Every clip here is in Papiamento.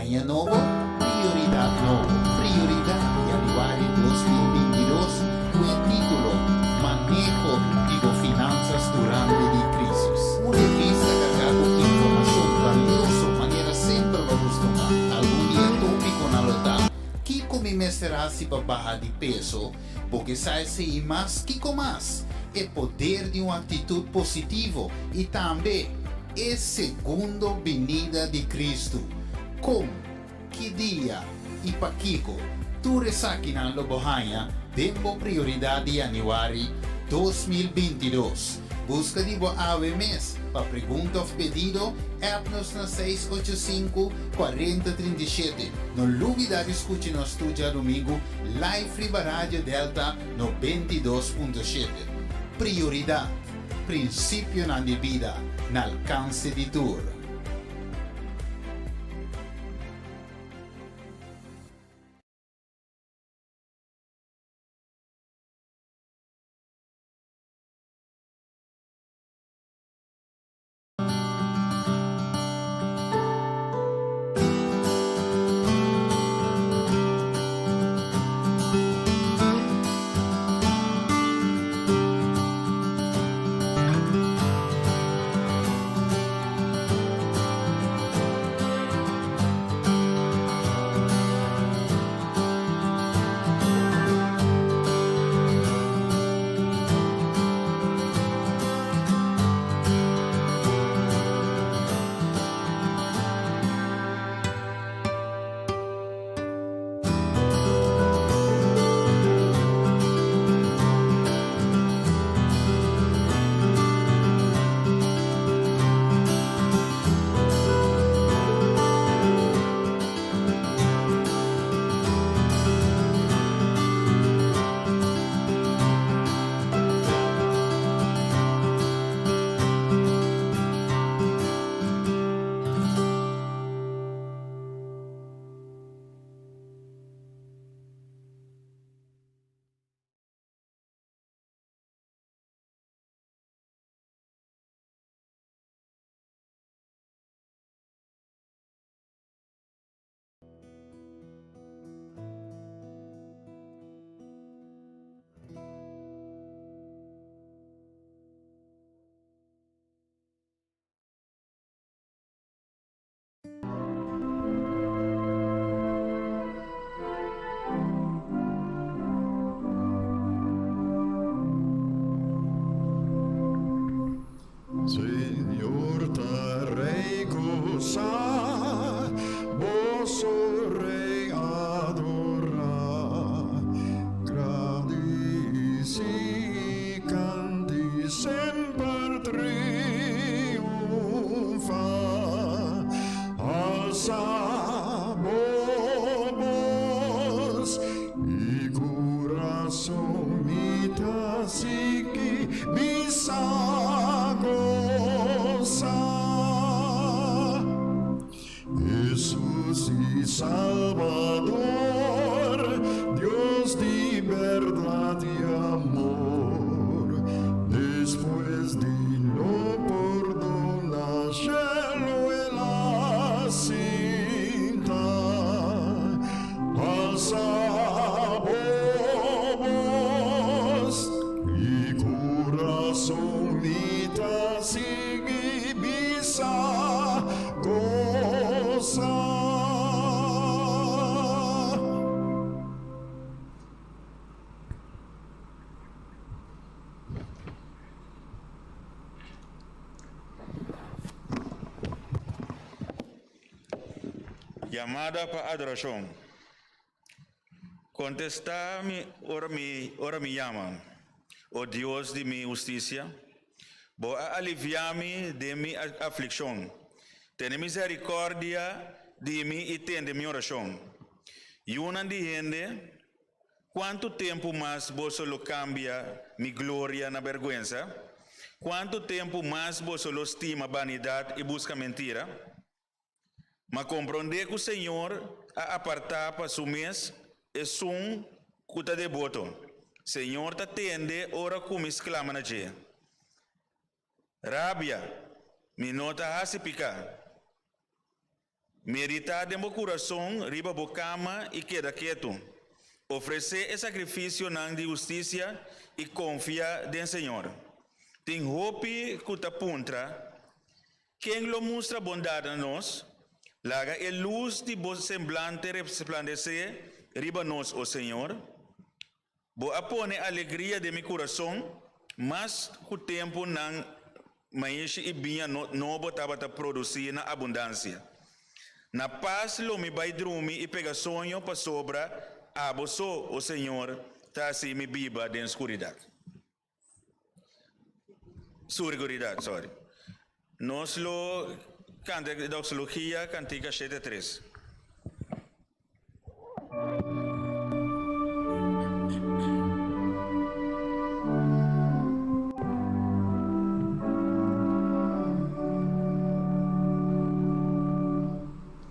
Aña nobo, prioridat nobo. Prioridat Januari 2022 ku e título Maneho di bo finansas durante di krisis. Un revista kargá ku informashon balioso manera semper bo kustumá. Algun di e tópikonan lo ta, Kiko mi mester hasi pa baha di peso? Bo ke sa esei mas? Kiko mas? E poder di un aktitut positivo i tambe e segundo binida di Kristu. Kon, ki dia i pakiko? Tur esakinan lo bo haña den bo Prioridat di Yanüari 2022. Buska di bo awe mes. Pa pregunta òf pedido, app nos na 685 40 37. No lubidá di skucha nos tur djadumingu live riba Radio Delta 92.7. Prioridat, prinsipionan di bida na alkanse di tur. Señor ta Rey goza, boso Rey adora, gradici canti semper triunfa, alza bo bos i curason mi ta sigui bisa goza. Jesus i Salvador, Dios di berdad i amor, despues di no pordona cielo el a sinta, alza bo bos i curason mi ta sigui bisa goza. Yamada pa adorashon. Kontestá mi ora mi ora mi yama, o Dios di mi hustisia. Bo a aliviá mi den mi aflikshon. Tene miserikòrdia di mi i tende mi orashon. Yunan di hende, kuantu tempu mas boso lo kambia mi gloria na bèrgwensa? Kuantu tempu mas boso lo stima banidat i buska mentira? Ma komprondé ku Señor a apartá pa su mes esun ku ta deboto. Señor ta tende ora ku mi sklama na dje. Rabia, mi no ta hasi piká. Meditá den bo kurason riba bo kama i keda ketu. Ofresé e sakrifisionan di hustisia i konfia den Señor. Tin hopi ku ta puntra, Ken lo mustra bondat na nos? Laga e lus di bo semblante resplandesé riba nos, o Señor. Bo a pone alegria den mi kurason mas ku tempu nan maishi i biña nobo tabata produsí na abundansia. Na pas lo mi bai drumi i pega soño pasobra abo so, o Señor, ta hasi mi biba den skuridat. Surguridat, sorry. Nos lo kanta e doxologia, kantika 73.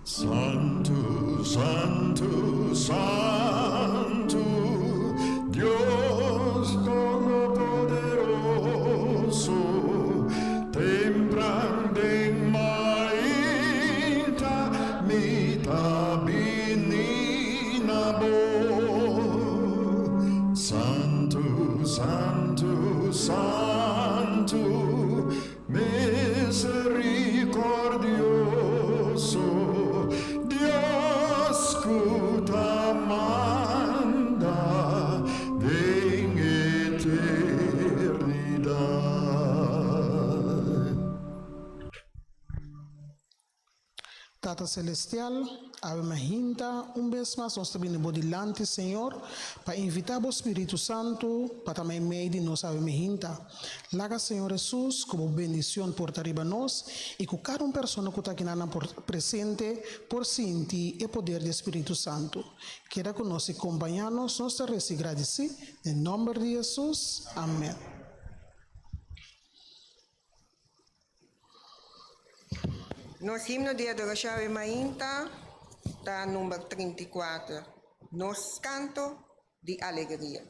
Santu, Santu, Santu, Dios Todopoderoso, tempran den mainta mi ta bini na bo. Santu, Santu, Santu, Misericordioso, Dios cu ta manda den eternidad. Tata Celestial, awe mahinta un bes mas nos ta bini bo dilanti, Señor, pa invita bo Spiritu Santu pa ta meimei di nos awe mahinta. Laga, Señor Hesus, cu bo bendicion por ta riba nos y cu cada un persona cu ta akinan por presente por sinti e poder di e Spiritu Santu. Keda cu nos y compaña nos, nos ta reci gradici den nomber di Hesus. Amen. Nos himno di adorashon awe mainta ta number 34, Nos Kanto di Alegria.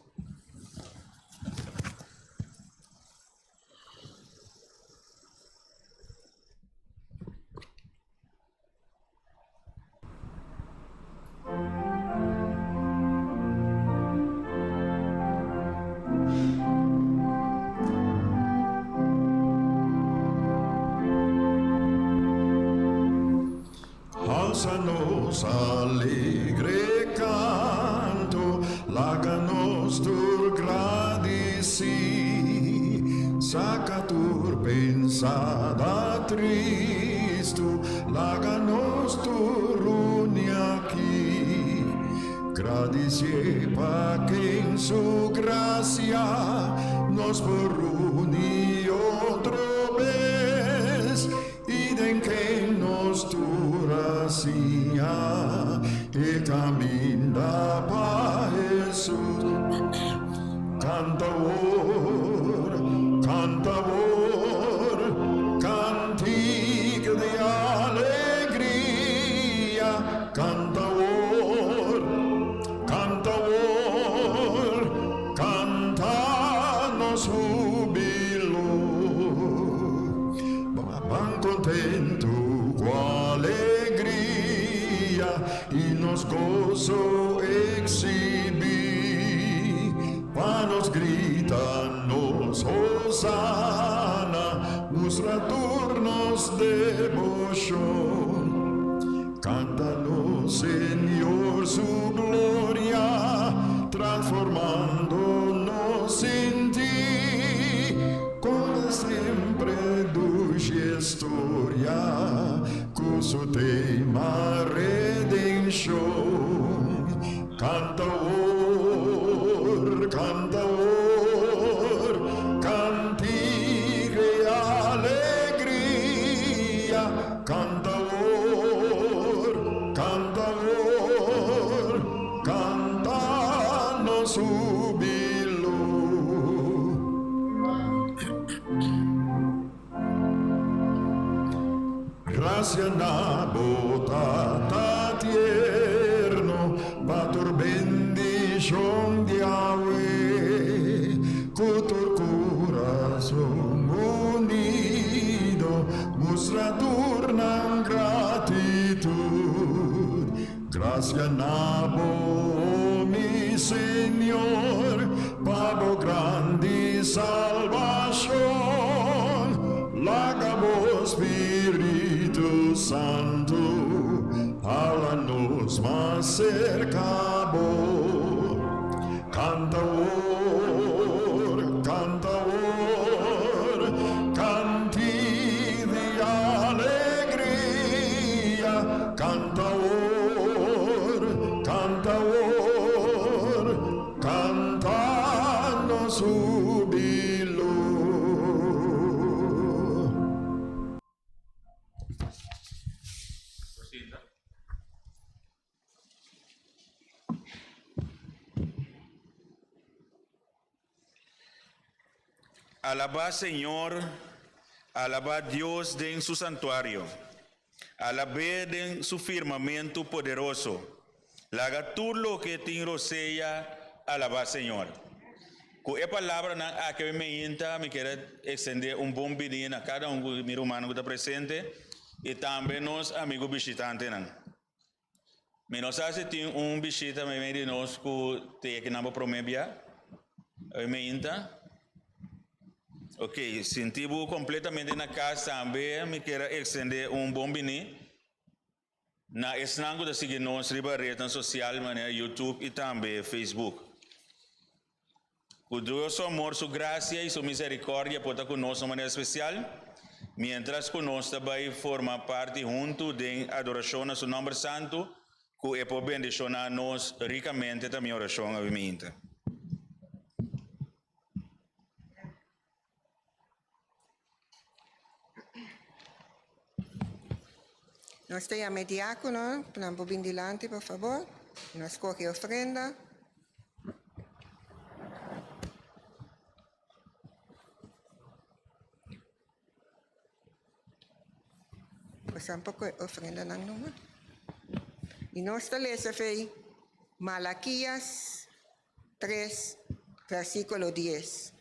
Alsa nos alegre canto, laga nos tur gradici, saca tur pensada tristu, laga nos tur runi aki. Gradicié pa ken su gracia nos por runi otro bes i den ken nos tur a siña e caminda pa Hesus. Canta awor, canta awor, cantica di alegria. Canta awor, canta awor, canta nos hubilo. Ban contento cu alegria y nos gozo exhibi. Pa nos grita nos hosana, mustra tur nos deboshon. Canta nos Señor su gloria, transformando nos sinti. Conta siempre dushi historia, cu su tema redenshon. Canta awor, canta awor, cantica y alegria. Canta awor, canta awor, canta nos hubilo. Gracia na bo Tata tierno pa tur bendicion di awe, cu tur curazon unido mustra tur nan gratitud. Gracia na bo, mi Señor, pa bo grandi salbacion. Laga bo Spiritu Santo hala nos mas cerca bo. Canta awor, canta awor, canti di alegria. Canta awor, canta awor, canta nos hubilo. Alabá Señor, alabá Dios den su santuario. Alab'é den su firmamentu poderoso. Laga tur loke tin rosea alabá Señor. Ku e palabranan aki mi meinta mi kier a ekstendé un bon bini na kada un ku mi rumannan ku ta presente i tambe nos amigu bishitantenan. Mi no sa si tin un bishita meimei di nos ku te aki nan pa promé bia. Awe meinta. Ok, sinti bo kompletamente na kas tambe. Mi kier a ekstendé un bon biní na esnan ku ta sigui nos riba retnan sosial manera YouTube i tambe Facebook. Ku Dios su amor, su grasia i su miserikòrdia por ta ku nos na un manera spesial, miéntras ku nos ta bai forma parti huntu den adorashon na su nòmber santu, ku e por bendishoná nos rikamente ta mi orashon awe minta. Nos ta yama e diákono pa nan por bin dilanti, por fabor. Nos kohe ofrenda. Pasan pa kohe ofrendanan numa. I nos ta lesa fei Malakias tres, versíkulo dies.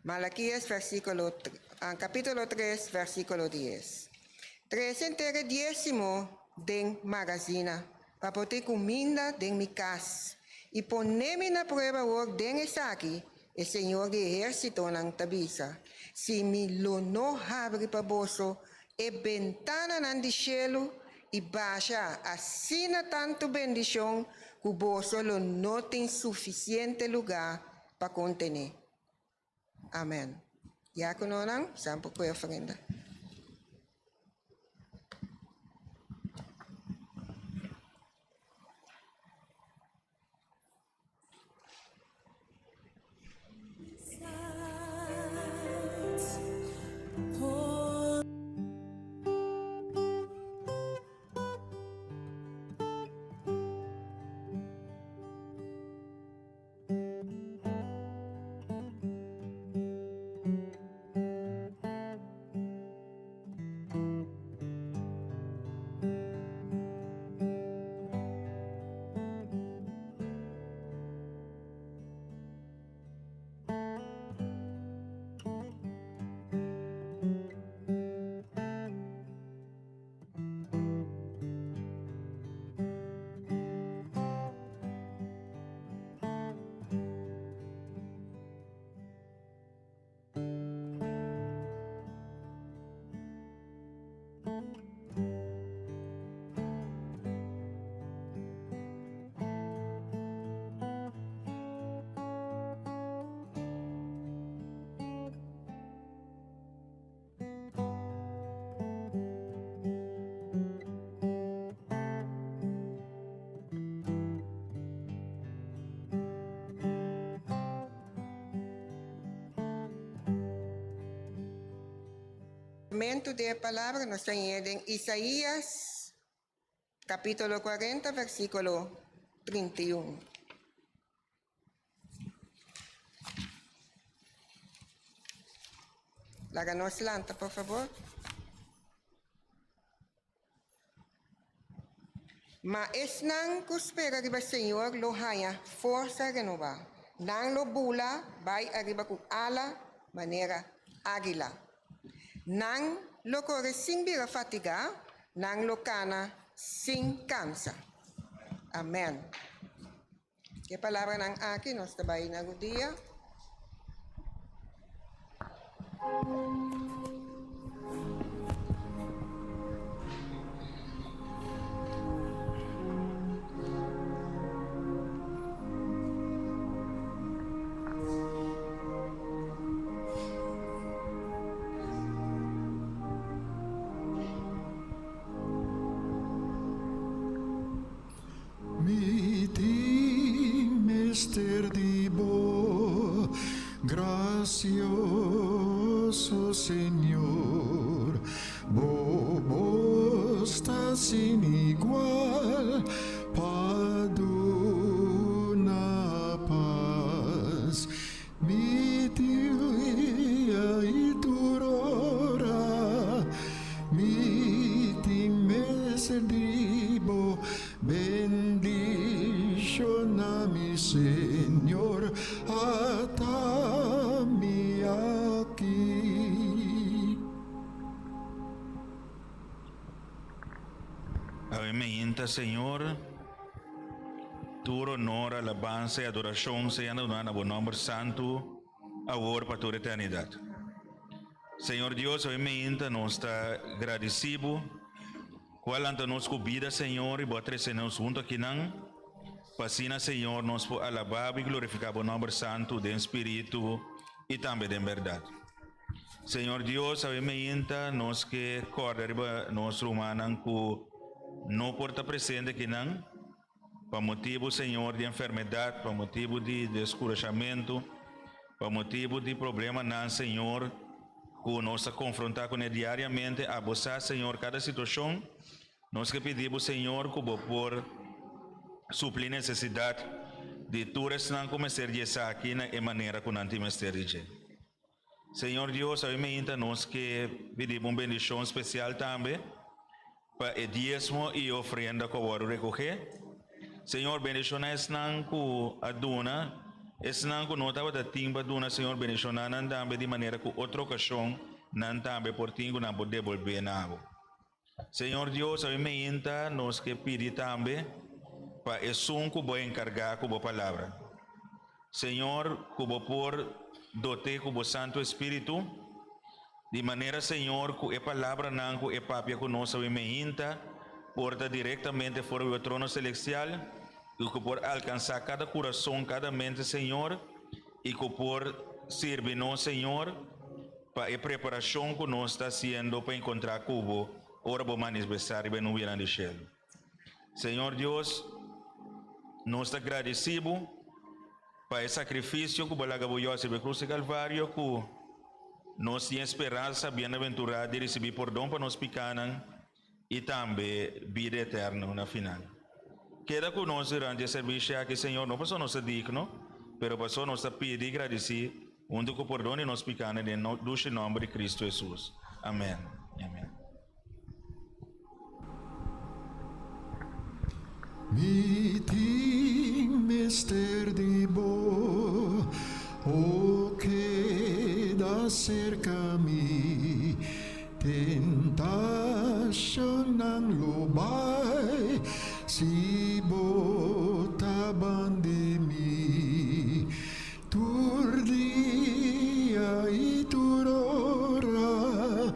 Malakias versíkulo kapítulo tres versíkulo dies. Trese entera diesimo den magazina, pa por tin kuminda den mi kas, i pone mi na prueba awor den esaki, e Señor di ehérsitonan ta bisa, si mi lo no habri pa boso e bentananan di shelu i basha asina tantu bendishon ku boso lo no tin sufisiente lugá pa kontené. Amèn. Diákononan, san por kohe ofrenda. Mento di e palabra nos ta hañ'é den Isaías capítulo 40 versículo 31. Laga nos lanta, por favor. Ma esnan ku spera riba Señor lo haña forsa renobá. Nan lo bula bai ariba ku ala manera águila. Nan lo kore sin bira fatigá, nan lo kana sin kansa. Amèn. Ku e palabranan aki nos ta bai na rudia. Mi tin mester di bo, gracioso Señor, Bo bos ta sin igual pa duna pas. Mi dia i tur ora, mi tin mester di bo bendiciona mi Señor, ata mi aki. Awe meinta, Señor, tur honor, alabansa i adorashon sea duna na bo nòmber santu, awor pa tur eternidat. Señor Dios, awe meinta nos ta gradisí bo ku a lanta nos ku bida, Señor, i bo a trese nos huntu akinan, pa asina, Señor, nos por alabá bo i glorifiká bo nòmber santu den spiritu i tambe den bèrdat. Señor Dios, awe meinta nos ke kòrda riba nos rumannan ku no por ta presente akinan pa motibu, Señor, di enfermedat, pa motibu di deskurashamentu, pa motibu di problemanan, Señor, ku nos ta konfrontá kuné diariamente. Abo sa, Señor, kada situashon. Nos ke pidi bo, Señor, ku bo por supli nesesidat di tur esnan ku mester di esaki na e manera ku nan tin mester di dje. Señor Dios, awe meinta nos ke pidi bo un bendishon spesial tambe pa e diesmo i e ofrenda ku a wòrdu rekohé. Señor, bendishoná esnan ku a duna, esnan ku no tabata tin pa duna, Señor, bendishoná nan tambe di manera ku otro okashon nan tambe por tin ku nan por debolbé na bo. Señor Dios, awe meinta nos ke pidi tambe pa esun ku bo enkargá ku bo palabra. Señor, ku bo por dot'é ku bo Santu Espíritu, di manera, Señor, ku e palabranan ku e papia ku nos awe meinta por ta direktamente for di bo trono selestial i ku por alkansá kada kurason, kada mente, Señor, i ku por sirbi nos, Señor, pa e preparashon ku nos ta hasiendo pa enkontrá ku bo ora bo manifestá riba e nubianan di shelu. Señor Dios, nos ta gradisí bo pa e sakrifisio ku bo a laga bo Yòs riba e krus di Kalvario, ku nos tin e speransa bienaventurá di risibí pordon pa nos pikánan i tambe bida eterno na final. Keda ku nos durante e servisio aki, Señor, no pasobra nos ta digno, pero pasobra nos ta pidi i gradisí huntu ku pordon di nos pikánan den dushi nòmber di Kristu Hesus. Amèn. Amèn. Mi tin mester di bo, o keda serka mi. Tentashonnan lo bai si bo ta bandi mi tur dia i tur ora.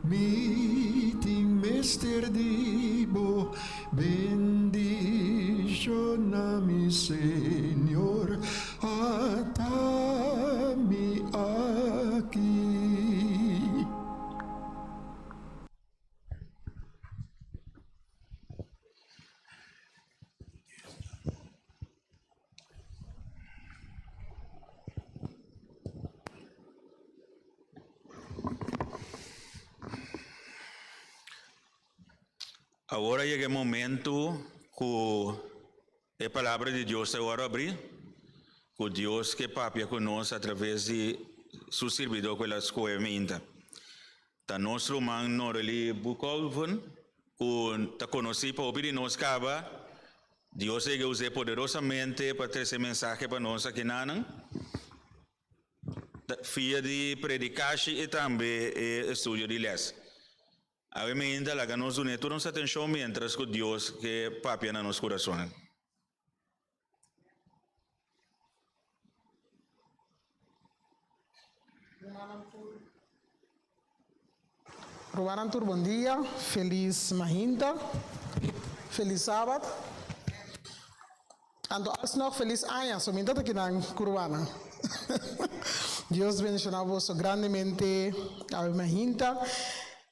Mi tin mester di bo bendishona mi Señor. Ata mi aki. Awor a yega e momento ku E Palabra di Dios ta wòrdu abrí, ku Dios ke papia ku nos atraves di Su sirbidó ku el a skohe minta. Ta nos ruman Norely Boekhoven, ku ta konosí pa hopi di nos kaba. Dios a yega us'é poderosamente pa trese mensahe pa nos akinanan. Via di predikashi i tambe e estudio di lès. Awe mainta laga nos dun'é tur nos atenshon miéntras ku Dios ke papia na nos kurasonnan. Rumannan tur bon dia, felis mahinta, felis sabat. Anto alsnog felis aña, so mi ta ta kinan ku rumannan. Dios bendiciona boso grandemente awe mahinta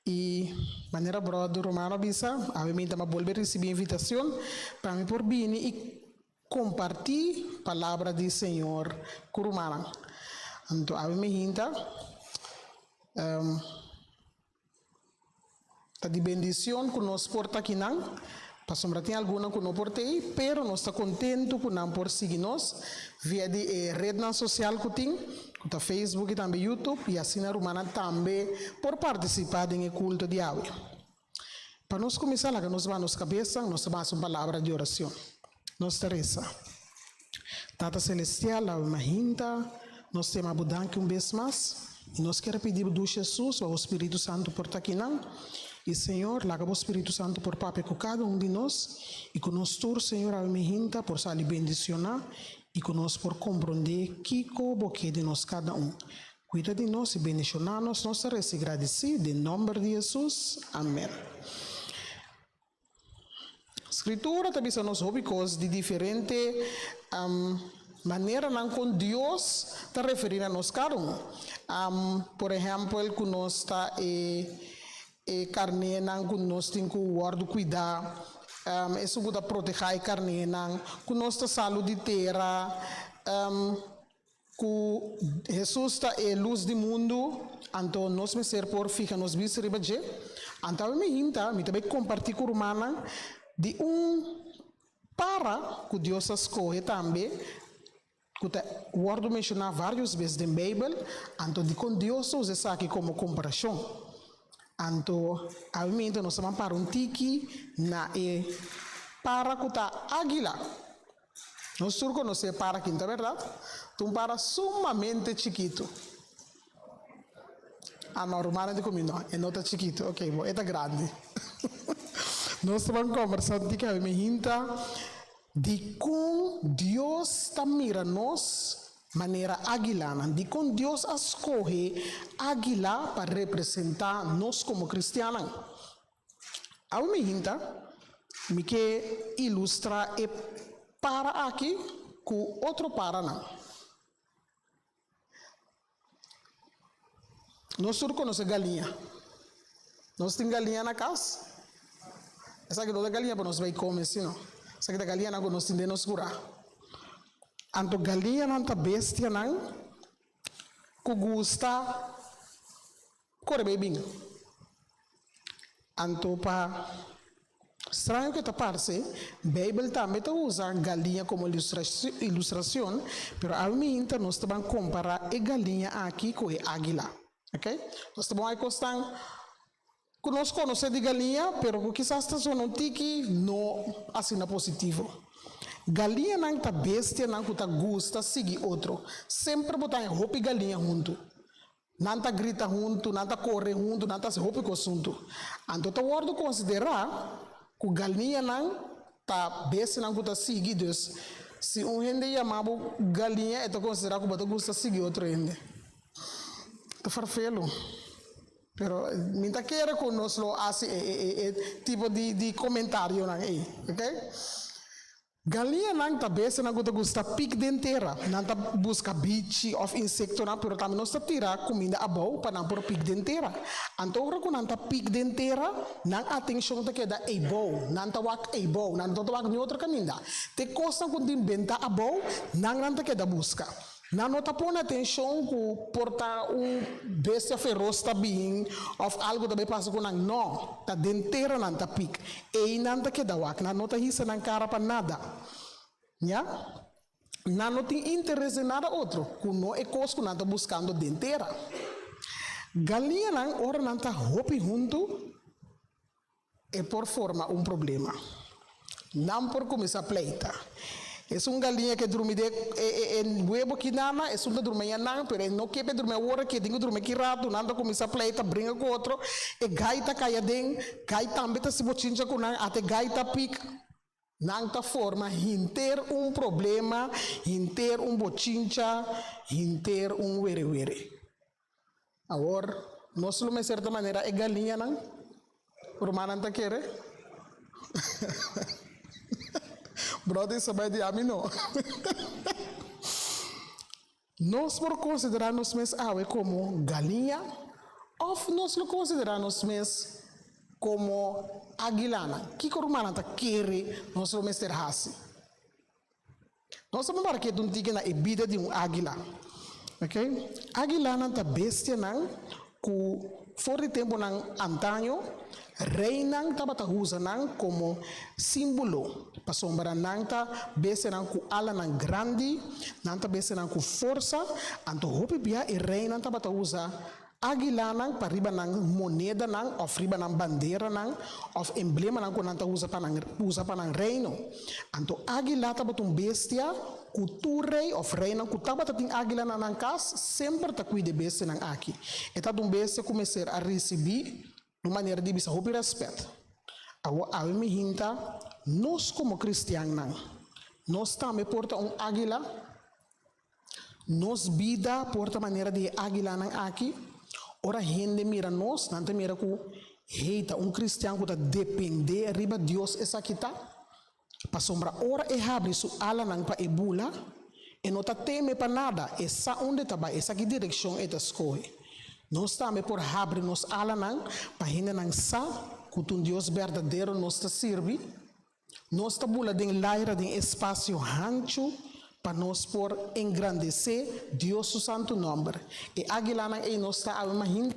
y manera brother Romano a bisa, awe mainta mi a bolbe ricibi invitacion pa mi por bini y Kompartí palabra di Señor ku rumannan. Anto awe mi hinta ta di bendicion ku nos por ta akinan, pasobra tin algunnan ku no por t'ei, pero nos ta kontentu ku nan por sigui nos via di e rednan sosial ku tin, ku ta Facebook i tambe YouTube, i asina rumannan tambe por partisipá den e kulto di awe. Pa nos kuminsá, laga nos baha nos kabesa, nos ta basa un palabra di orashon. Nos ta resa, Tata Selestial, awe mahinta nos ta yama Bo danki un bes mas, i nos kier a pidi Bo dushi Hesus pa Bo Spiritu Santu por ta akinan. I Señor, laga Bo Spiritu Santu por papia ku kada un di nos, i ku nos tur, Señor, awe mahinta por sali bendisioná, i ku nos por komprondé kiko Bo ke di nos kada un. Cuida di nos y bendiciona nos, nos ta reza y gradici den nomber di Jesus. Amen. Scritura ta bisa nos hopi cos di diferente maneranan con Dios ta referi na nos cada un. Por ehempel cu nos ta e e carnenan cu nos tin cu wordo cuida, esun cu ta proteha e carnenan, cu nos ta salu di tera, Ku Hesus ta e lus di mundu, anto nos mester por fiha nos bista riba dje. Anto awe mi hinta, mi ta bai kompartí ku rumannan di un para ku Dios a skohe tambe, ku ta wòrdu menshoná vários bes den Beibel, anto dikon Dios ta usa esaki komo komparashon. Anto awe mi hinta nos ta ban para un tiki na e para ku ta águila. Nos tur konosé para kin ta bèrdat? Ta un para sumamente chikitu. Ah no, rumannan di ku mi no, e no ta chikitu. Ok, bo, e ta grandi. Nos ta ban kòmbersá un tiki awe hinta dikon Dios ta mira nos manera águilanan. Dikon Dios a skohe águila pa representá nos komo kristiannan. Awe mi hinta, mi ke ilustrá e para aki ku otro paranan. Nos tur konosé galiña. Nos tin galiña na kas? Esaki no ta galiña pa nos bai kome, sino esaki ta galiñanan ku nos tin den nos kurá. Anto galiñanan ta bestianan ku gusta Kore bai bin. Anto pa straño ke ta parse, Beibel tambe ta usa galiña komo ilustrashon, pero awe miinta nos ta ban kompará e galiña aki ku e águila. Ok? Nos ta bon hay kosnan ku nos konosé di galiña, pero ku kisas ta sona un tiki no asina positivo. Galiñanan ta bestianan ku ta gusta sigui otro. Semper bo ta haña hopi galiña huntu. Nan ta grita huntu, nan ta kore huntu, nan ta hasi hopi kos huntu. Anto ta wòrdu konsiderá ku galiñanan ta bestianan ku ta sigui. Dus, si un hende yama bo galiña, e ta konsiderá ku bo ta gusta sigui otro hende. Ta farfelu. Pero mi ta kere ku nos lo hasi e tipo di komentarionan ei, oke? Galiñanan ta bestianan ku ta gusta pik den tera. Nan ta buska bichi òf insektonan, pero tambe nos ta tira kuminda abou pa nan por pik den tera. Anto ora ku nan ta pik den tera, nan atenshon ta keda eibou. Nan ta wak eibou, nan no ta wak ni otro kaminda. Te kosnan ku tin benta abou, nan nan ta keda buska. Nan no ta pone atenshon ku por ta un bestia feros ta bin òf algu ta bai pasa ku nan. No, ta den tera nan ta pik. Ei nan ta keda wak. Nan no ta hisa nan kara pa nada. Ya. Nan no tin interes den nada otro ku no e kos ku nan ta buskando den tera. Galiñanan ora nan ta hopi huntu e por forma un problema. Nan por kuminsá pleita. Esun galiña ke drumi den e e webo ki nana, esun ta drumi aña nan, pero e no ke pa e drumi awor aki, e tin ku drumi aki ratu, nan ta kuminsá pleita, bringa ku otro, e gai ta kai aden, gai tambe ta hasi bochincha ku nan, ata e gai ta pik. Nan ta forma hinter un problema, hinter un bochincha, hinter un werewere. Awor, nos lo mester ta manera e galiñanan? Rumannan ta kere? Bròder Isabel di ami no. Nos por konsiderá nos mes awe komo galiña òf nos lo konsiderá nos mes komo águilanan? Kiko rumannan ta kere nos lo mester hasi? Nos ta para keda un tiki na e bida di un águila. Ok, águilanan ta bestianan ku for di tempunan antaño reinan tabata usa nan komo símbolo, pasobra nan ta bestianan ku alanan grandi, nan ta bestianan ku forsa, anto hopi bia e reinan tabata usa Águilanan pa riba nan monedanan òf riba nan banderanan òf emblemanan ku nan ta usa pa nan usa pa nan reino. Anto águila tabata un bestia ku tur rei òf reinan ku tabata tin águila na nan kas semper ta kuida e bestianan aki. E tabata un bestia ku mester a risibí un manera di bisa hopi rèspèt. Awor awe mi hinta nos komo kristiannan, nos tambe por ta un águila? Nos bida por ta manera di e águilanan aki. Ora hende mira nos, nan ta mira ku, Hey, ta un kristian ku ta dependé riba Dios esaki ta. Pasobra ora e habri su alanan pa e bula, e no ta teme pa nada, e sa unda e ta bai, e sa ki direkshon e ta skohe. Nos tambe por habri nos alanan pa hendenan sa ku ta un Dios berdadero nos ta sirbi. Nos ta bula den laira den espasio hanchu pa nos por engrandesé Dios su santu nòmber. E águilanan ei nos ta awe mahinda.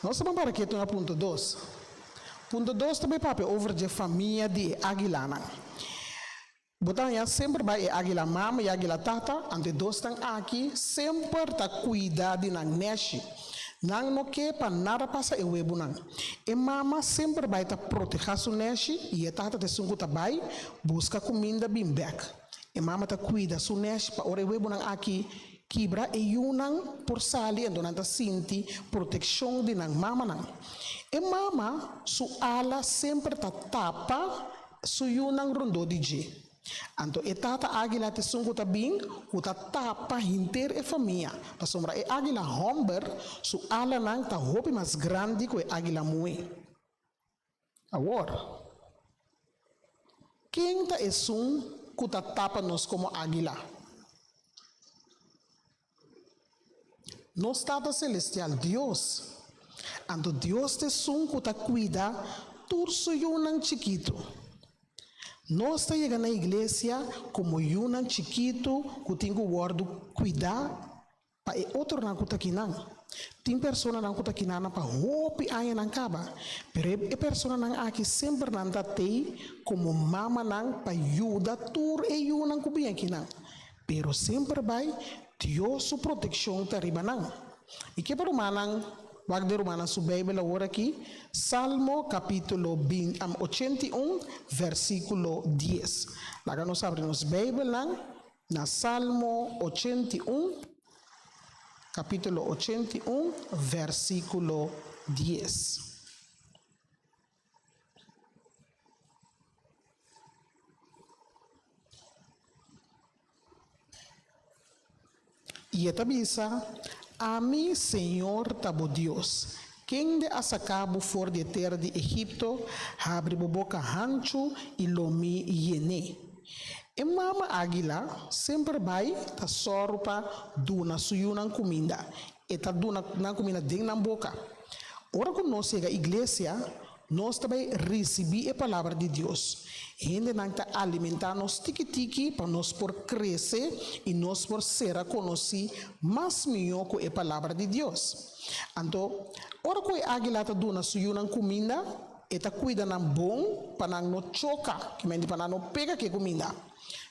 Nos ta ban para ketu na punto dos. Punto dos ta bai papia over dje famia di e águilanan. Bo ta haña semper bai e águila mama i águila tata, anto e dosnan aki semper ta kuida di nan nèshi. Nan no ke pa nada pasa e webunan. E mama semper bai ta protehá su nèshi i e tata ta esun ku ta bai buska kuminda bin bèk. E mama ta kuida su nèshi pa ora e webunan aki kibra e yunan por sali anto nan ta sinti protekshon di nan mamanan. E mama su ala semper ta tapa Su yunan rondó di dje. Anto e tata águila ta esun ku ta bin ku ta tapa henter e famia, pasobra e águila hòmber su alanan ta hopi mas grandi ku e águila muhé. Awor, ken ta esun ku ta tapa nos komo águila? Nos Tata Selestial, Dios. Anto Dios ta esun ku ta kuida tur su yunan chikitu. Nos ta yega na iglesia komo yunan chikitu ku tin ku wòrdu kuidá pa e otronan ku ta kinan. Tin personanan ku ta kinanan pa hopi añanan kaba, pero e personanan aki semper nan ta tei komo mamanan pa yuda tur e yunan ku bin akinan. Pero semper bai Dios su protekshon ta riba nan. I ke pa rumannan wak den rumannan su Beibel awor aki, Salmo kapitulo bin 81 vèrsikulo dies. Laga nos abri nos Beibelnan na Salmo 81, kapitulo 81 vèrsikulo dies. I e ta bisa, Ami, señor, ta bo Dios, kende a saka bo for di e tera di Egipto, habri bo boka hanchu i lo mi yen'é. E mama águila semper bai ta sòru pa duna su yunan kuminda. E ta duna nan kuminda den nan boka. Ora ku nos yega iglesia, nos ta bai risibí e Palabra di Dios. Hendenan ta alimentá nos tiki tiki pa nos por krese i nos por sera konosí mas mihó ku e Palabra di Dios. Anto, ora ku e águila ta duna su yunan kuminda, e ta kuida nan bon pa nan no choka, ki menti pa nan no pega ku e kuminda.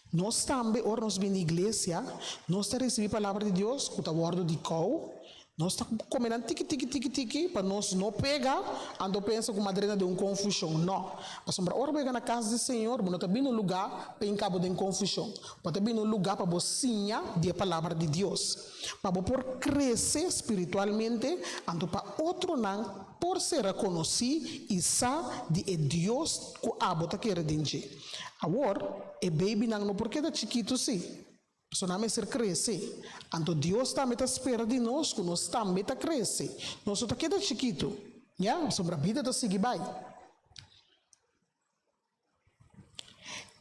Nos tambe, ora nos bini iglesia, nos ta risibí Palabra di Dios ku ta wòrdu di kou. Nos ta come nan tiki tiki tiki tiki pa nos no pega anto pensa cu madrina den un confusion. No. Pasobra ora bo yega na cas di Señor bo no ta bini un lugar pa hinca bo den confusion. Bo ta bini un lugar pa bo siña di e palabra di Dios. Pa bo por crece spiritualmente anto pa otronan por sera conoci y sa di e Dios cu abo ta kere den dje. Awor, e babynan no por keda chikito si. Pasobra nan mester krese. Anto Dios tambe ta spera di nos ku nos tambe ta krese. Nos no ta keda chikitu, ya, pasobra bida ta sigui bai.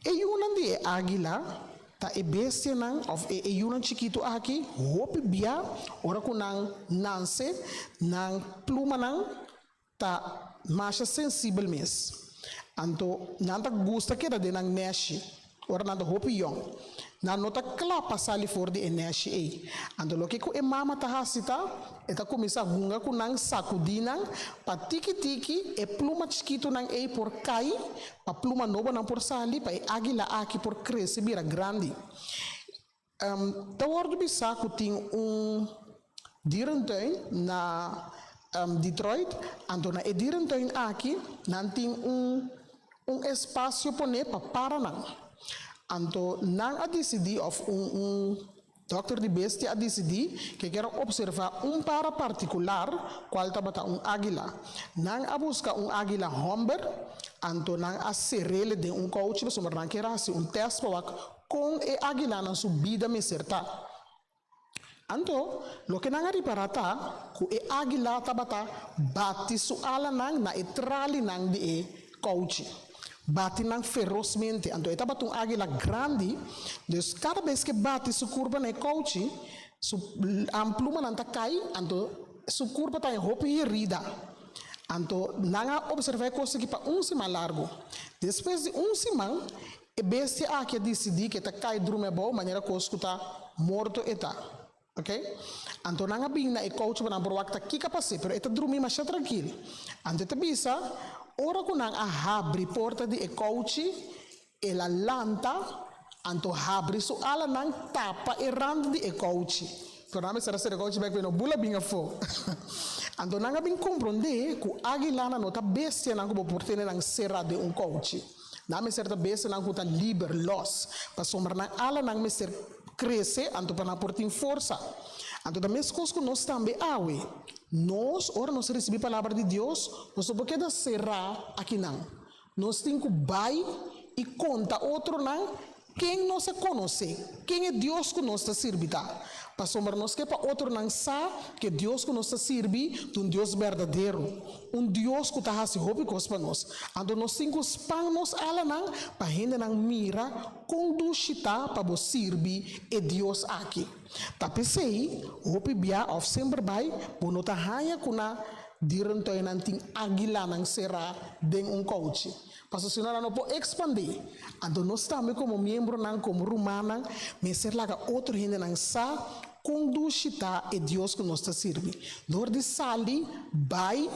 E yunan di e águila ta e bestianan òf e e yunan chikitu aki hopi bia ora ku nan nanse, nan plumanan ta masha sensibel mes. Anto nan ta gusta keda den nan nèshi ora nan ta hopi yòn. Nan no ta kla pa sali for di e nèshi ei. Anto loke ku e mama ta hasi ta, e ta kuminsá hunga ku nan, sakudí nan, pa tiki tiki e pluma chikitunan ei por kai, pa pluma nobonan por sali, pa e águila aki por krese bira grandi. Ta wòrdu bisá ku tin un dierentuin na Detroit, anto na e dierentuin aki nan tin un un espasio poné pa paranan. Anto nan a disidí òf un un dòkter di bestia a disidí ke kier a opservá un para partikular kual tabata un águila. Nan a buska un águila hòmber, anto nan a ser'el den un kouchi pasobra nan kier a hasi un tèst pa wak Kon e aguilanan su bida mester ta? Anto, loke nan a ripará ta ku e águila tabata bati su alanan na e tralinan di e kouchi, bati nan ferosmente. Anto e tabata un águila grandi, dus kada bes ku e bati su kurpa na e kouchi, su plumanan ta kai, anto su kurpa ta en hopi herida. Anto nan a opservá e kos aki pa un siman largu. Despues di un siman, E bestia aki a disidí ku e ta kai drumi abou manera kos ku ta morto e ta. Ok. Anto nan a bin na e kouchi pa nan por wak ta kiko a pas'é, pero e ta drumi masha trankil. Anto e ta bisa, ora ku nan a habri porta di e kouchi, el a lanta, anto habri su alanan tapa e rand di e kouchi. Pero nan mester a sera e kouchi bèk pa e no bula bin afó. Anto nan a bin komprondé ku águilanan no ta bestianan ku bo por tene nan será den un kouchi. Nan mester ta bestianan ku ta liber, lòs, pasobra nan alanan mester krese anto pa nan por tin forsa. Anto ta meskos ku nos tambe awe. Nos, ora nos risibí Palabra di Dios, nos no por keda será akinan. Nos tin ku bai i konta otronan ken nos a konosé, ken e Dios ku nos ta sirbi ta. Pasobra nos ke pa otronan sa ku e Dios ku nos ta sirbi ta un Dios berdadero, un Dios ku ta hasi hopi kos pa nos. Anto nos tin ku span nos alanan pa hendenan mira kon dushi ta pa bo sirbi e Dios aki. Ta p'esei, hopi bia òf semper bai bo no ta haña ku na dierentuinnan tin aguilanan será den un kouchi. Pasobra si no nan no por ekspandé. Anto nos tambe komo miembronan, komo rumannan, mester laga otro hendenan sa kon dushi ta e Dios ku nos ta sirbi. Dor di sali bai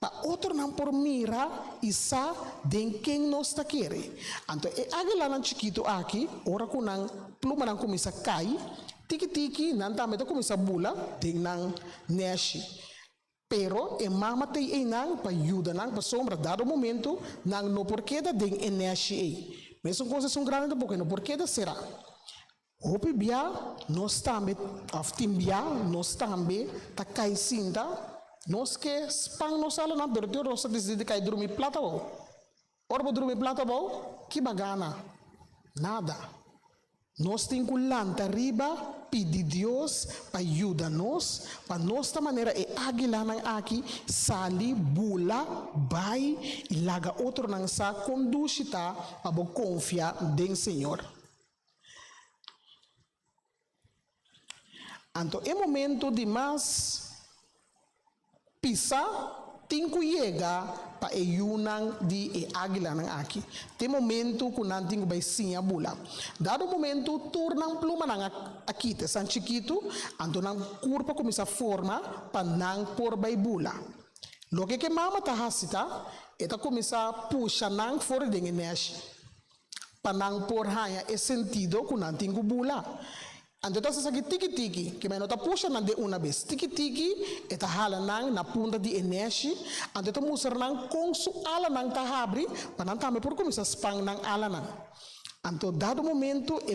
pa otronan por mira i sa den ken nos ta kere. Anto e aguilanan chikitu aki, ora ku nan plumanan kuminsá kai, tiki tiki nan tambe ta kuminsá bula den nan nèshi. Pero e mama t'ei einan pa yuda nan pasobra dado momento nan no por keda den e nèshi ei. Mesun kos esun grandi tampoco e no por keda será. Hopi bia nos tambe òf tin bia nos tambe ta kai sinta, nos ke span nos alanan pero tin ora nos ta disidí di kai drumi plat abou. Ora bo drumi plat abou, ki ba gana? Nada. Nos tin ku lanta riba pidi Dios pa yuda nos, pa nos ta manera e águilanan aki sali bula bai i laga otronan sa kon dushi ta pa bo konfia den Señor. Anto e momento di mas pisa tin ku yega pa e yunan di e águilanan aki. Te momento ku nan tin ku bai siña bula. Dado momento tur nan plumanan a kita, esnan chikitu, anto nan kurpa kuminsá forma pa nan por bai bula. Loke ku e mama ta hasi ta, e ta kuminsá pusha nan for di den e nèshi. pa nan por haña e sentido ku nan tin ku bula. Anto e ta hasi esaki tiki tiki, ke men no ta pusha nan den una bes. Tiki tiki e ta hala nan na punta di e neshi, anto e ta mustra nan kon su alanan ta habri pa nan tambe por kuminsá span nan alanan. Anto dado momento e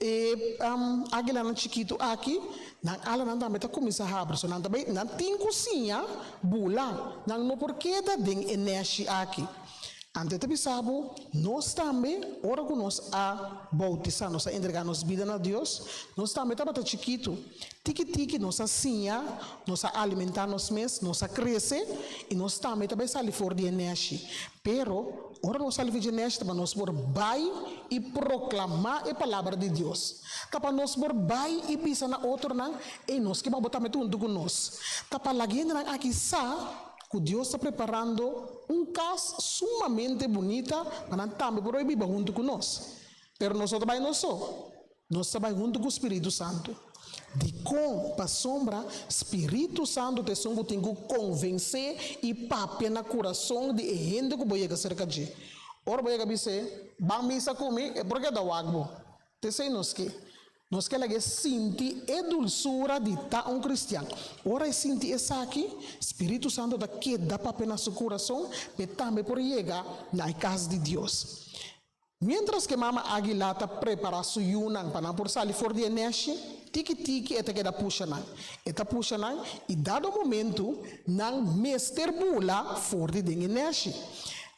e aguilanan chikitu aki, nan alanan tambe ta kuminsá habri. So nan ta bai, nan tin ku siña bula, nan no por keda den e neshi aki. Anto e ta bisa bo, nos tambe, ora ku nos a boutisá, nos a entregá nos bida na Dios, nos tambe tabata chikitu. Tiki tiki nos a siña, nos a alimentá nos mes, nos a krese i nos tambe ta bai sali for di e nèshi. Pero, ora nos sali for di e nèshi ta pa nos por bai i proklamá e palabra di Dios. Ta pa nos por bai i bisa na otronan, Ey, nos ke pa bo tambe ta huntu ku nos. Ta pa laga hendenan aki sa Ku Dios ta preparando un kas sumamente bunita pa nan tambe por bai biba huntu ku nos. Pero nos no ta bai nos so, nos ta bai huntu ku Spiritu Santu. Dikon? Pasobra Spiritu Santu ta esun ku tin ku konvensé i papia na kurason di e hende ku bo yega serka dje. Ora bo yega bis'é, Ban misa ku mi, e por keda wak bo. T'esei nos ke. Nos ke laga e sinti e dulsura di ta un kristian. Ora e sinti esaki, Spiritu Santu ta keda papia na su kurason pa e tambe por yega na e kas di Dios. Miéntras ku e mama águila ta prepará su yunan pa nan por sali for di e nèshi, tiki tiki e ta keda pusha nan. E ta pusha nan i dado momentu nan mester bula for di den e nèshi.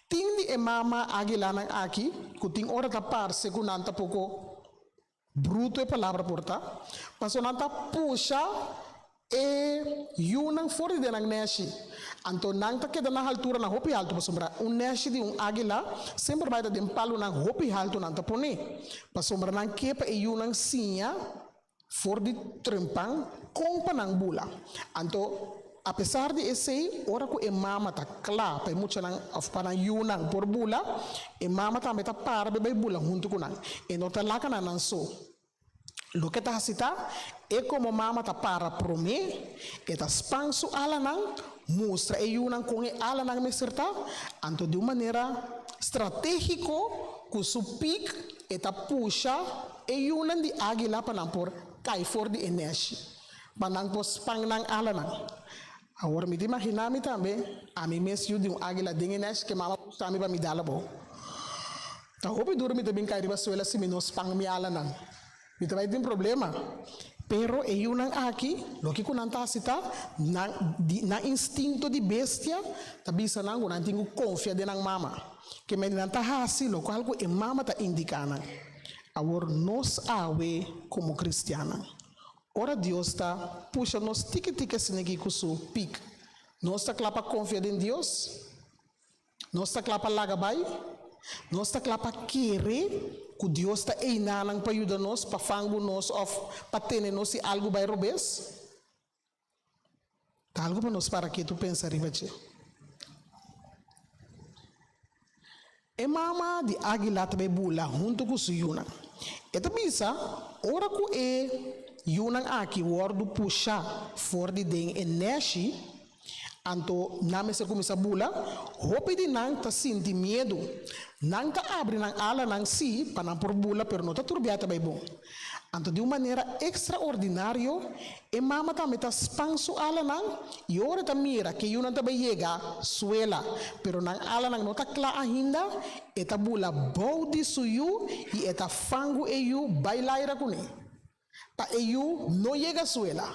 Tin di e mama águilanan aki ku tin ora ta parse ku nan ta poko bruto e palabra por ta, pasobra nan ta pusha e yunan for di den nan nèshi. Anto nan ta keda na halturanan hopi haltu, pasobra un nèshi di un águila semper bai ta den palunan hopi haltu nan ta pone, pasobra nan ke pa e yunan siña For di trempan kon pa nan bula. Anto, apesar di esei, ora ku e mama ta kla pa e muchanan òf pa nan yunan por bula, e mama tambe ta para pa e bai bula huntu ku nan. E no ta laka nan nan so. Loke ta hasi ta, e komo mama ta para promé, e ta span su alanan, mustra e yunan kon e alanan mester ta, anto di un manera stratégiko ku su pik e ta pusha E yunan di águila pa nan por kai for di e nèshi, pa nan por span nan alanan. Awor mi ta imaginá mi tambe, ami mes yu di un águila den e nèshi ke mama gusta mi pa mi dal abou. Ta hopi duru mi ta bin kai riba suela si mi no span mi alanan. Mi ta bai tin problema. Pero e yunan aki, loke ku nan ta hasi ta, nan di nan instinto di bestia ta bisa nan ku nan tin ku konfia den nan mama. Ke mende nan ta hasi lokual ku e mama ta indiká nan. Awor nos awe komo kristiannan, ora Dios ta pusha nos tiki tiki asin'aki ku su pik, nos ta kla pa konfia den Dios? Nos ta kla pa laga bai? Nos ta kla pa kere ku Dios ta einanan pa yuda nos, pa fangu nos òf pa tene nos si algu bai robes? Ta algu pa nos para ketu pensa riba dje. E mama di águila ta bai bula huntu ku su yunan. E ta bisa, ora ku e yunan aki wòrdu pushá for di den e nèshi, Anto nan mester kuminsá bula. Hopi di nan ta sinti miedu. Nan ta abri nan alanan sí pa nan por bula, pero no ta tur bia ta bai bon. Anto di un manera ekstraordinario e mama tambe ta span su alanan i ora e ta mira ke yunan ta bai yega suela, pero nan alanan no ta kla ainda, e ta bula bou di su yu i e ta fangu e yu bai laira kuné. Pa e yu no yega suela.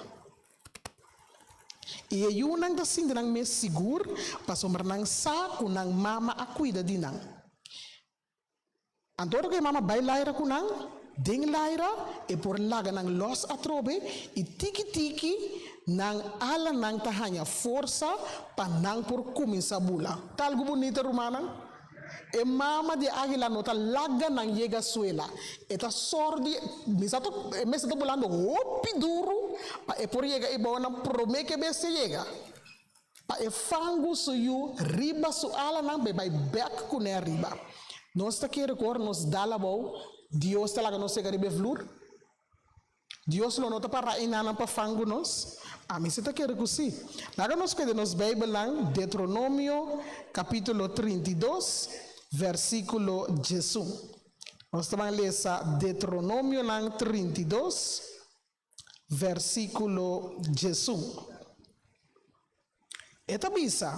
I e yunan ta sinti nan mes sigur pasobra nan sa ku nan mama a kuida di nan. Anto ora ku e mama bai laira ku nan, den laira e por laga nan lòs atrobe i tiki tiki nan alanan ta haña forsa pa nan por kuminsá bula. Ta algu bunita, rumannan? E mama di e águila no ta laga nan yega suela. E ta sòrdi, mi sa ta, e mester ta bulando hopi duru pa e por yega eibonan promé ku e bestia yega. Pa e fangu su yu riba su alanan pa e bai bèk kuné ariba. Nos ta kere ku ora nos dal abou, Dios ta laga nos yega riba e flur? Dios lo no ta pará enanan pa fangu nos? Ami si ta kere ku sí. Laga nos kue den nos Beibelnan Deuteronomio kapítulo 32, versíkulo 11. Nos ta ban lesa Deuteronomionan 32. versíkulo 11. E ta bisa,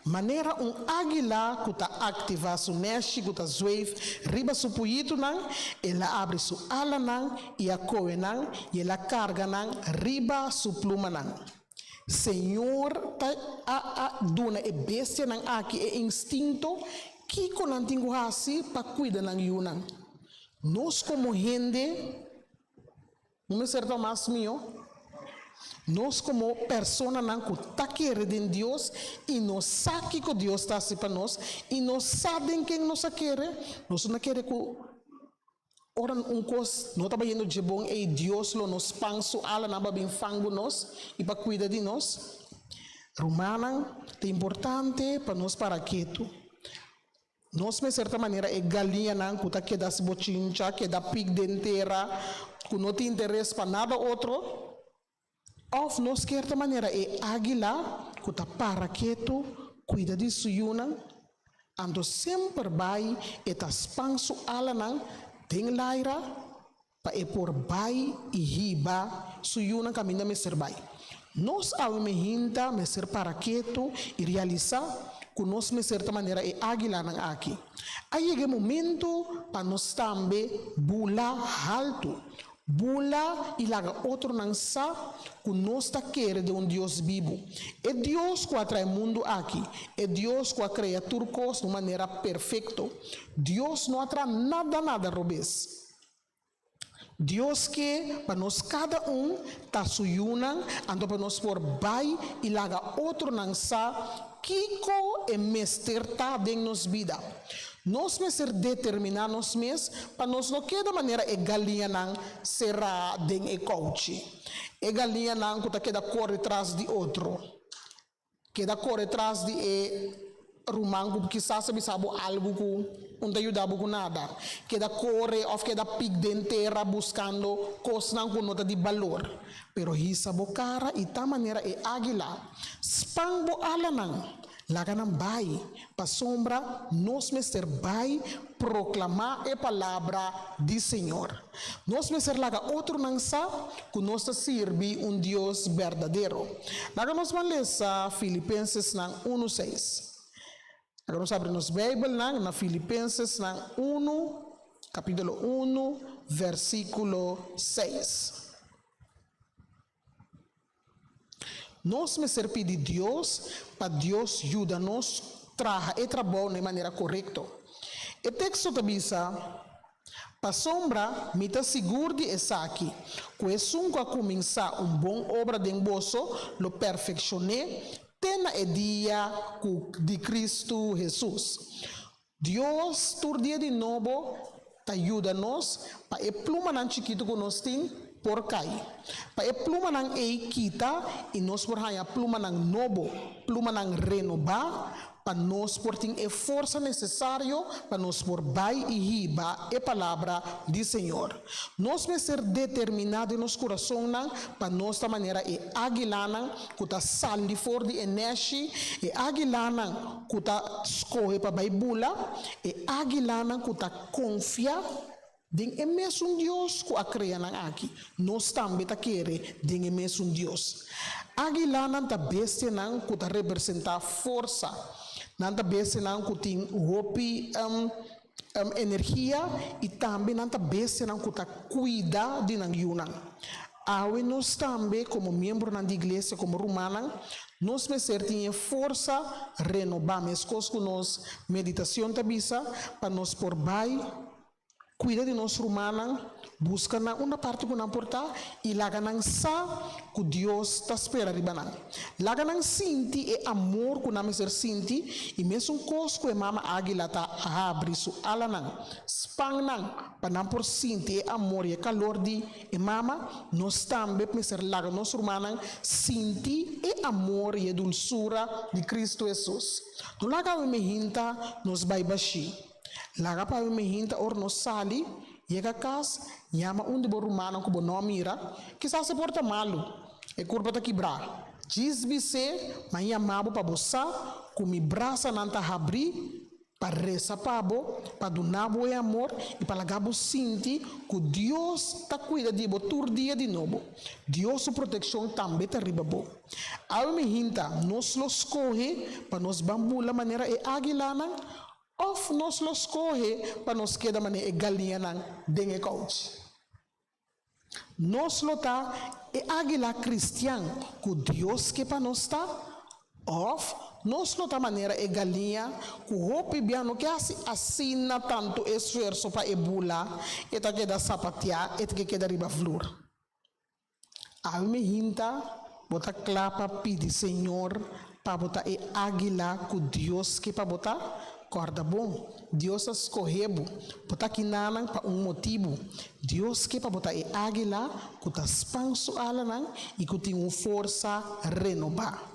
Manera un águila ku ta aktivá su nèshi ku ta zweef riba su puyitunan, el a abri su alanan i a kohe nan i el a karga nan riba su plumanan. Señor ta a a duna e bestianan aki e instinto kiko nan tin ku hasi pa kuida nan yunan. Nos komo hende no mester ta mas mihó? Nos komo personanan ku ta kere den Dios i nos sa kiko Dios ta hasi pa nos i nos sa den ken nos a kere, nos no ta kere ku Ora un kos no ta bayendo dje bon ei Dios lo no span su alanan pa bin fangu nos i pa kuida di nos. Rumannan, ta importante pa nos para ketu. Nos mester ta manera e galiñanan ku ta keda si bochincha, keda pik den tera, ku no tin interes pa nada otro. Òf nos kier ta manera e águila ku ta para ketu, kuida di su yunan? Anto semper bai e ta span su alanan den laira pa e por bai i hiba su yunan kaminda mester bai. Nos awe mehinta mester para ketu i realisá ku nos mester ta manera e águilanan aki. A yega e momento pa nos tambe bula haltu, Bula i laga otronan sa ku nos ta kere den un Dios bibu, e Dios ku a trae mundu aki, e Dios ku a krea tur kos na un manera perfekto. Dios no a traha nada nada robes. Dios ke pa nos kada un ta su yunan, anto pa nos por bai i laga otronan sa kiko e mester ta den nos bida. Nos mester determiná nos mes pa nos no keda manera e galiñanan será den e kouchi, e galiñanan ku ta keda kore tras di otro, keda kore tras di e ruman ku kisas a bisa bo algu ku un ta yuda bo ku nada, keda kore òf keda pik den tera buskando kosnan ku no ta di balor. Pero hisa bo kara i ta manera e águila, span bo alanan. Laga nan bai, pasobra nos mester bai proklamá e palabra di Señor. Nos mester laga otronan sa ku nos ta sirbi un Dios berdadero. Laga nos ban lesa Filipensesnan unu seis. Laga nos abri nos Beibelnan na Filipensesnan unu, kapítulo unu, versíkulo seis. Nos mester pidi Dios pa Dios yuda nos traha e trabou na e manera korekto. E teksto ta bisa, Pasobra mi ta sigur di esaki, ku esun ku a kuminsá un bon obra den boso lo perfekshon'é te na e dia ku di Kristu Hesus. Dios tur dia di nobo ta yuda nos pa e plumanan chikitu ku nos tin por kai. Pa e plumanan ei kita i nos por haña plumanan nobo, plumanan renobá, pa nos por tin e forsa nesesario pa nos por bai i hiba e palabra di Señor. Nos mester determiná den nos kurasonnan pa nos ta manera e águilanan ku ta sali for di e nèshi, e águilanan ku ta skohe pa bai bula, e águilanan ku ta konfia den e mesun Dios ku a krea nan aki. Nos tambe ta kere den e mesun Dios. Águilanan ta bestianan ku ta representá forsa. Nan ta bestianan ku tin hopi energia i tambe nan ta bestianan ku ta kuida di nan yunan. Awe nos tambe komo miembronan di iglesia, komo rumannan, nos mester tin e forsa renobá, meskos ku nos meditacion ta bisa, pa nos por bai kuida di nos rumannan, buska nan unda parti ku nan por ta i laga nan sa ku Dios ta spera riba nan. Laga nan sinti e amor ku nan mester sinti i mesun kos ku e mama águila ta habri su alanan, span nan pa nan por sinti e amor i e kalor di E mama, nos tambe mester laga nos rumannan sinti e amor i e dulsura di Cristo Hesus. No laga awe mehinta nos bai bashí. Laga pa awe mehinta ora nos sali, yega kas, yama un di bo rumannan ku bo no a mira, kisas e por ta malu, e kurpa ta kibrá. Djis bis'é, M'a yama bo pa bo sa ku mi brasanan ta habrí. Pa resa pa bo, pa duna bo e amor i pa laga bo sinti ku Dios ta kuida di bo tur dia di nobo. Dios su protekshon tambe ta riba bo. Awe mi hinta, nos lo skohe pa nos ban bula manera e águilanan òf nos lo skohe pa nos keda manera e galiñanan den e kouchi? Nos lo ta e águila kristian ku Dios ke pa nos ta? Òf nos lo ta manera e galiña ku hopi bia no ke hasi asina tantu esfuerso pa e bula, e ta keda sapatiá, e ta ke keda riba flur? Awe mi hinta, bo ta kla pa pidi Señor pa bo ta e águila ku Dios ke pa bo ta? Kòrda bon, Dios a skohe bo. Bo ta kinanan pa un motibu. Dios ke pa bo ta e águila ku ta span su alanan i ku tin un forsa renobá.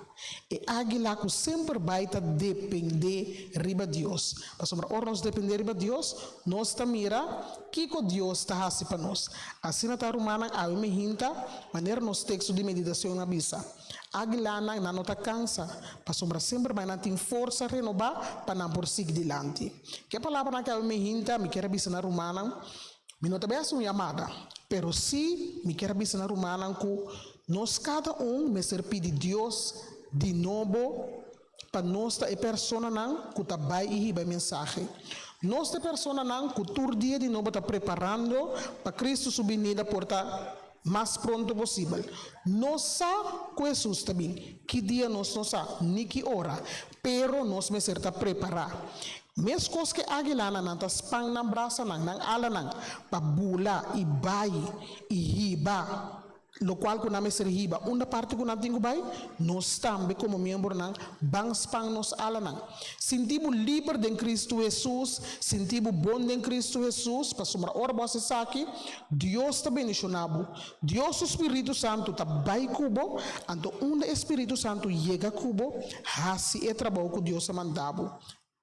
E águila ku semper bai ta dependé riba Dios. Pasobra ora nos dependé riba Dios, nos ta mira kiko Dios ta hasi pa nos. Asina ta, rumannan, awe mi hinta, manera nos teksto di meditashon a bisa, Águilanan nan no ta kansa, pasobra semper bai nan tin forsa renobá pa nan por sigui dilanti. Ke palabranan ku awe mi hinta, mi kier a bisa na rumannan, Mi no ta bai hasi un yamada, pero sí mi kier a bisa na rumannan ku nos kada un mester pidi Dios di nobo pa nos ta e personanan ku ta bai i hiba e mensahe. Nos ta e personanan ku tur dia di nobo ta preparando pa Cristo su binida por ta mas pronto posibel. Nos sa ku Hesus ta bin. Ki dia nos no sa, ni ki ora, pero nos mester ta prepará. Meskos ku e águilanan, nan ta span nan brasanan, nan alanan, pa bula i bai i hiba lokual ku nan mester hiba unda parti ku nan tin ku bai, nos tambe komo miembronan ban span nos alanan. Sinti bo liber den Kristu Hesus, sinti bo bon den Kristu Hesus, pasobra ora bo hasi esaki, Dios ta bendishoná bo. Dios su spiritu santu ta bai ku bo, anto unda e spiritu santu yega ku bo, hasi e trabou ku Dios a manda bo.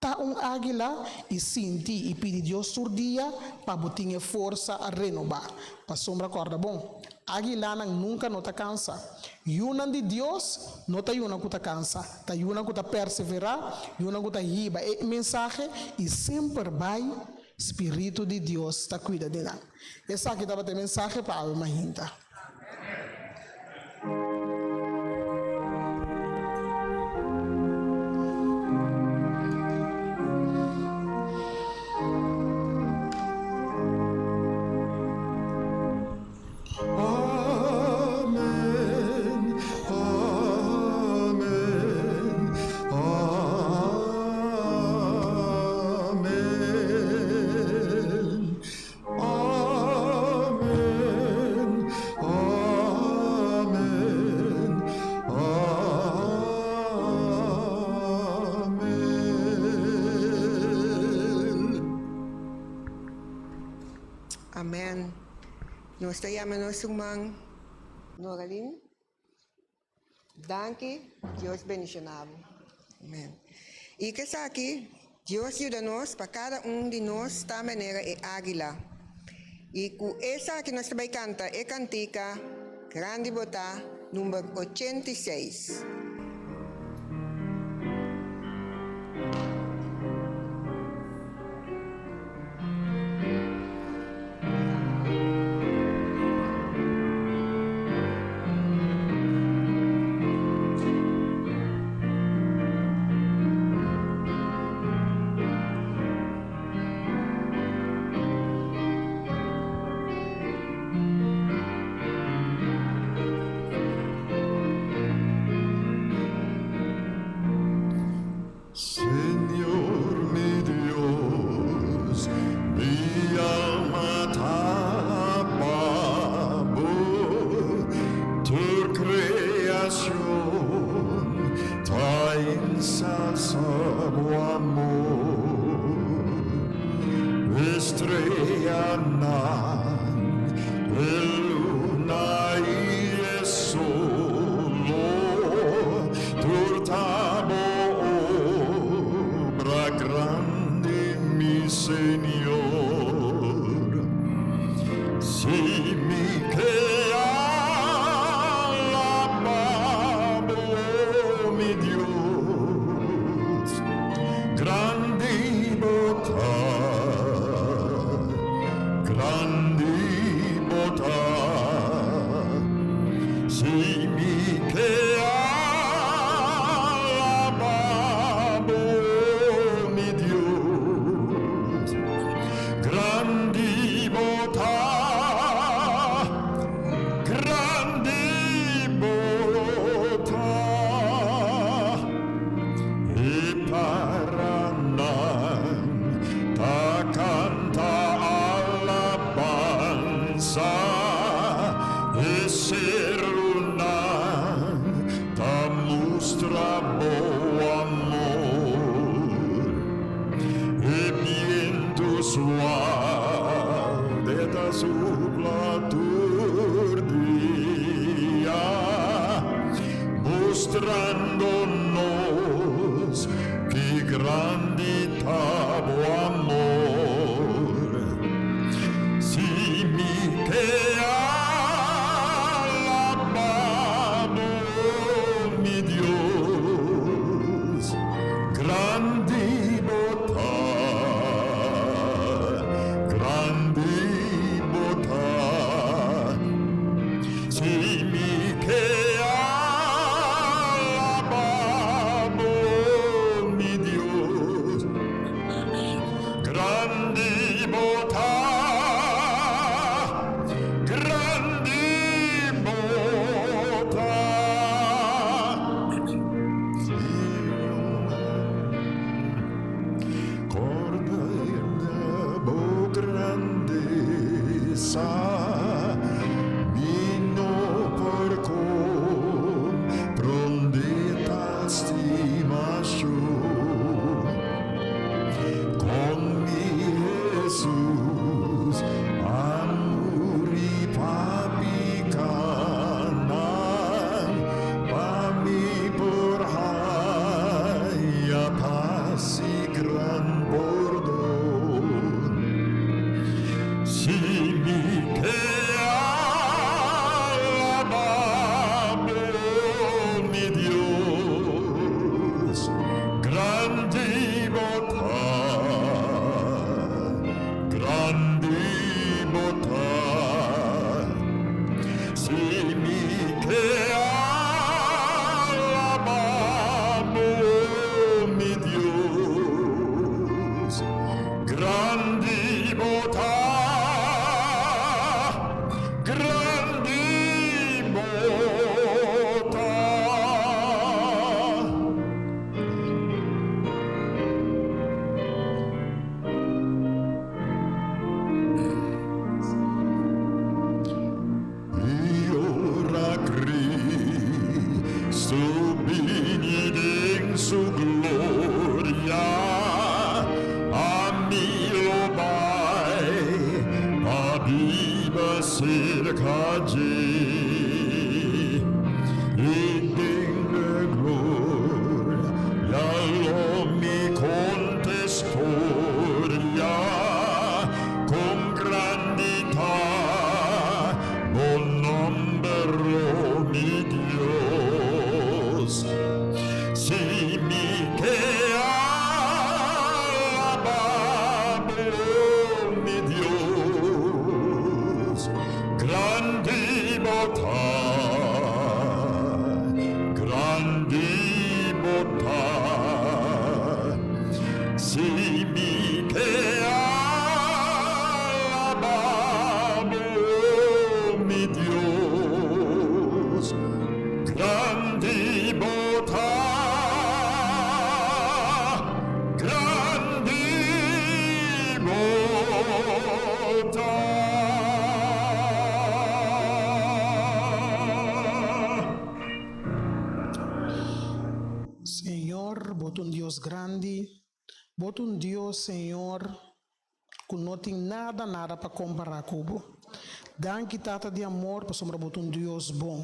Ta un águila i sinti i pidi Dios tur dia pa bo tin e forsa renobá. Pasobra kòrda bon, águilanan nunka no ta kansa. Yunan di Dios no ta yunan ku ta kansa, ta yunan ku ta perseverá, yunan ku ta hiba e mensahe i semper bai spiritu di Dios ta kuida di nan. Esaki tabata e mensahe pa awe mainta. Amen, amen, amen. Amen, amen, amen. Amen. Nos ta yama nos ruman Noralyn. Danki, Dios bendiciona bo. Amen. Y cu esaki, Dios yuda nos pa cada un di nos ta manera e aguila. Y cu esaki nos ta bay canta e cantica Grandi Bo Ta, number 86. ta bo amor. E bientu suave ta supla tur dia, mustrando nos ki grandi ta bo amor. Si mi ke alabá bo, mi Dios, grandi bo ta, grandi bo ta. Si mi ke alabá bo, mi Dios, grandi bo ta, grandi bo ta. Korda bo grandesa, mi no por komprondé tal stimashon. Kon mi Hesus a muri pa pikánan, pa mi por haña pas i gran pordon. Si mi ke alabá bo, mi Dios, grandi bo ta, grandi bo ta. Si mi ke alabá bo, mi Dios, grandi bo ta, grandi bo ta. I ora Cristo bini den su gloria, ami lo bai pa biba serka dje. I den gloria lo mi konta storia kon grandi ta bo nòmber, o mi Dios. Si mi ke alabá bo, mi Dios, grandi bo ta, grandi bo ta. Si mi ke alabá bo, mi Dios, grandi bo ta, grandi bo ta. Señor, bo ta un Dios grandi, bo ta un Dios, Señor, ku no tin nada, nada pa kompará ku bo. Danki, Tata di amor, pasobra bo ta un Dios bon.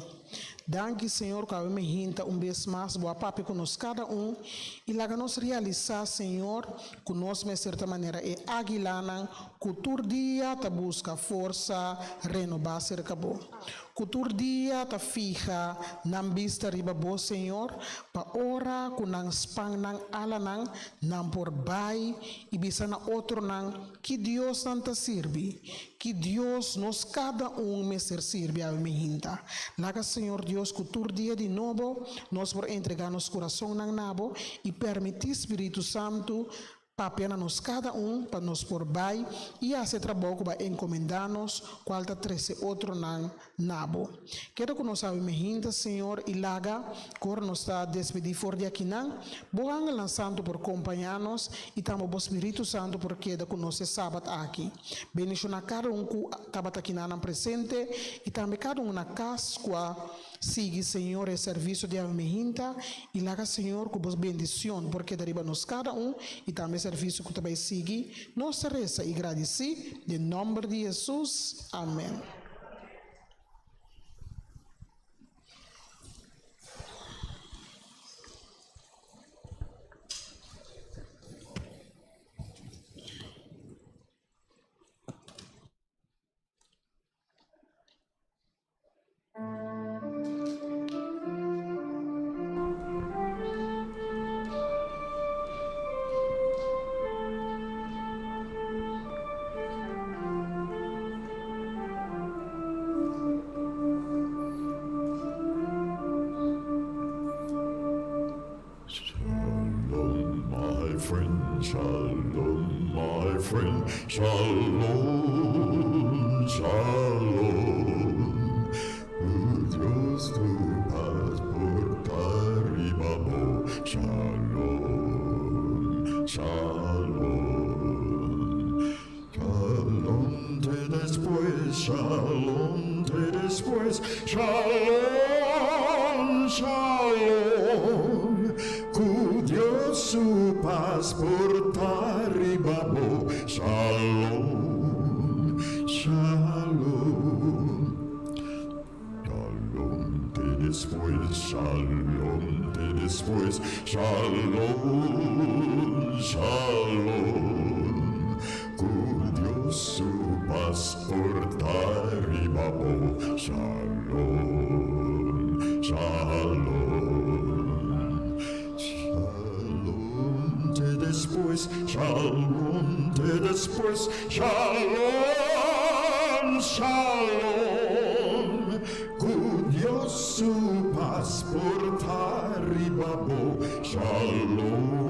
Danki, Señor, ku awe mainta un bes mas bo a papia ku nos kada un i laga nos realisá, Señor, ku nos mester ta manera e águilanan ku tur dia ta buska forsa renobá serka bo. Ku tur dia ta fiha nan bista riba bo, Señor, pa ora ku nan span nan alanan, nan por bai i bisa na otronan ki Dios nan ta sirbi, ki Dios nos kada un mester sirbi awe mainta. Laga, Señor Dios, ku tur dia di nobo nos por entregá nos kurasonnan na bo i permití Spiritu Santu. Papia na nos kada un pa nos por bai i hasi e trabou ku bo a enkomendá nos, kual ta trese otronan na bo. Keda ku nos awe mehinta, Señor, i laga ku ora nos ta despedí for di akinan, bo angelnan santu por kompañá nos i tambe bo Spiritu Santu por keda ku nos e sabat aki. Bendishoná kada un ku tabata akinanan presente i tambe kada un na kas ku a Sigui, Señor, e servicio di awe mehinta, y laga, Señor, cu Bo bendicion por keda riba nos cada un y tambe e servicio cu ta bay sigui. Nos ta reza y gradici den nomber di Jesus. Amen. Shalom, my friend, shalom, my friend, shalom, shalom. Ku Dios su paz por ta riba bo, shalom, shalom. Shalom te despues, shalom te despues, shalom, shalom. Ku Dios su paz por ta riba bo, shalom, shalom. Shalom te despues, shalom te despues, shalom, shalom. Ku Dios su pas por ta riba bo, shalom, shalom. Shalom te despues, shalom te despues, shalom, shalom. Ku Dios su pas por ta riba bo, shalom.